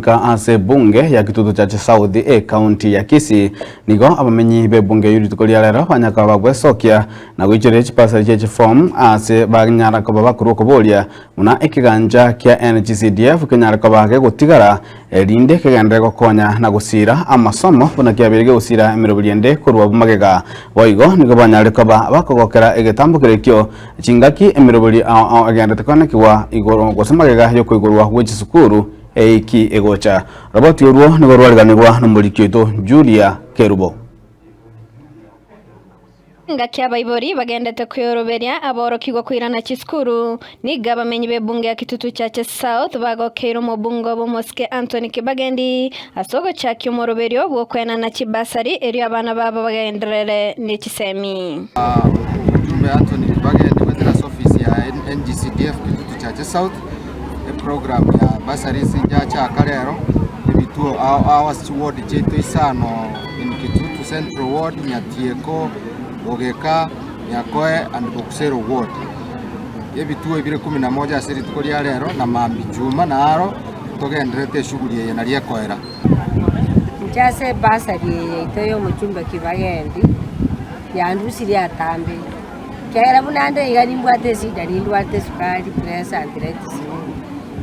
goika ase ebunge ya Kitutu Chache South ekaunti ya Kisii, nigo abamenyi b'ebunge eyio rituko ria rero banyara koba bagwesokia na goichoria chipasari chie chifomu ase banyara koba bakorwa okoboria buna ekegancha kia NGCDF kenyare koba gegotigara erinde kegenderere gokonya na gosiira amasomo buna kiabeire gegosiira emeroberi ende korwa magega. Boigo nigo banyare koba bakogokera egetambo kerekio Chingaki emeroberi ao ao egenderete koenekigwa igoro gose magega y'okoigorwa gwe chisukuru eiki egocha. Roboti orwo nigo rwariganigwa nomoriki oito Julia Kerubo. Engaki abaibori bagendete kweoroberia aborokigwa koirana chisukuru, nigo abamenyi b'ebunge ya Kitutu Chache South bagokeire omobunge obo omosike Anthony Kibagendi ase ogochakia omoroberio bw'okoenana chibasari erio abana babo bagenderere ne chisemi. Omojumbe Anthony Kibagendi goetera ase ofisi ya NGCDF Kitutu Chache South, eprogram ya bursaries yachaka rero, ebituo ao ao ase chiward chiaito isano in Kitutu Central Ward, Nyatieko, Bogeka, Nyakoe and Bokusero Ward. Ebituo ebire kumi na moja ase rituko ria rero na mambia Juma naro togendererete eshughuli eye nario ekoera. Inche ase ebasari eye yaito y'omochumba Kibagendi, yandusirie atambe, ekiagera buna nde iga nimbwate eshida nindwarete esukari, pressure, arthritis nini.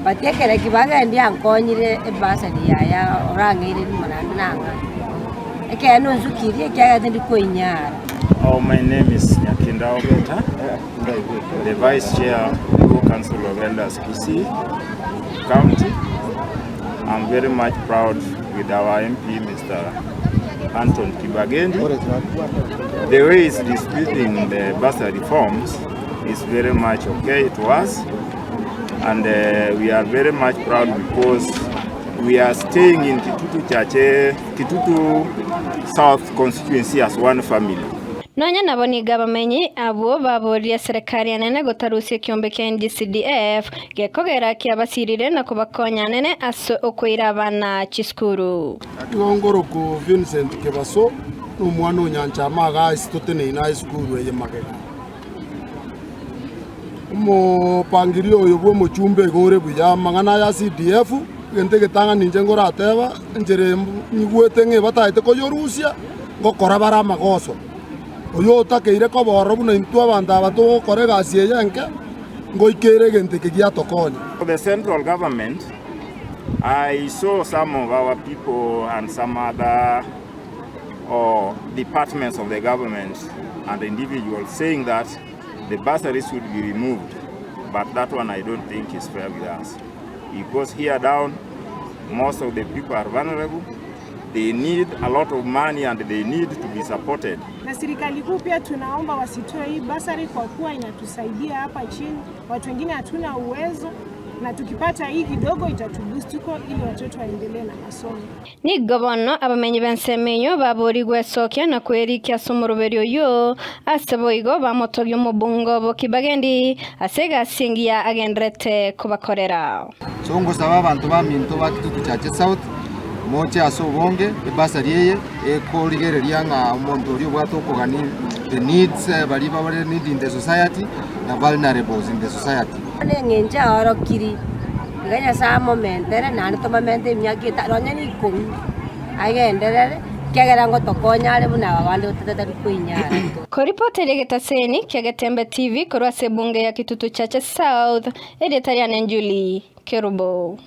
But ekero Kibagendi ankonyire ebasari yaye orang'eire rimo naende nang'aa, ekeene onsukirie ekiagera tindi koinyara. Oh, my name is Nyakinda Ogeta, the Vice Chair, Luo Council of Elders Kisii County. I'm very much proud with our MP, Mr. Anton Kibagendi. The way he's disputing the bursary reforms is very much okay to us, and uh, we are very much proud because we are staying in Kitutu Chache, Kitutu South constituency as one family. Nonya nabo nigo abamenyi abwo baboririe eserekari enene gotarusia ekiombe kia NGCDF gekogera kiabasirire na kobakonya anene ase okoira abana chisukuru. Igo ngorokwa Vincent Kebaso, nomwana o Nyanchama iga ase toteneine aa esukuru eye magega. Omopangirio oyo bw'omochumba iga ore buya, amang'ana aya CDF, egento egetang'ani inche nkorateba, enchera nyigwete ng'a ebataete koyorusia, ngokora bare amagoso. Oyo otakeire koba ororo buna intwe abanto aba togokora egasi eye enke, ngoikere egento eke giatokonya. For the central government, I saw some of our people and some other or departments of the government and individuals saying that the bursaries should be removed, but that one I don't think is fair with us because here down most of the people are vulnerable they need a lot of money and they need to be supported. Na serikali kuu pia tunaomba wasitoe hii basari kwa kuwa inatusaidia hapa chini. Watu wengine hatuna uwezo, na tukipata hii kidogo itatuboost huko ili watoto waendelee na masomo. Nigo bono abamenyi b'ensemo eyio baboorigwe esokia na kwerikia ase omoroberi oyio, ase boigo bamotogia omobungo obo Kibagendi ase egasi engiya agendererete kobakorera. So ngosaba abanto baminto ba Kitutu Chache South moche ase obonge ebasari eye ekorigereria ng'a omonto oria obwate okogania the needs baria bare need in the society na vulnerables in the society. Bono eng'encho aorokiri, iga Nyasae amomentere naende tomomente emiaka etano nonya na ikomi, agenderere, ekiagera ngotokonya are buna aba bande totari koinyara. Koripoteria egetaseni kia Getembe TV korwa ase ebunge ya Kitutu Chache South, erieta riane Julie Kerubo.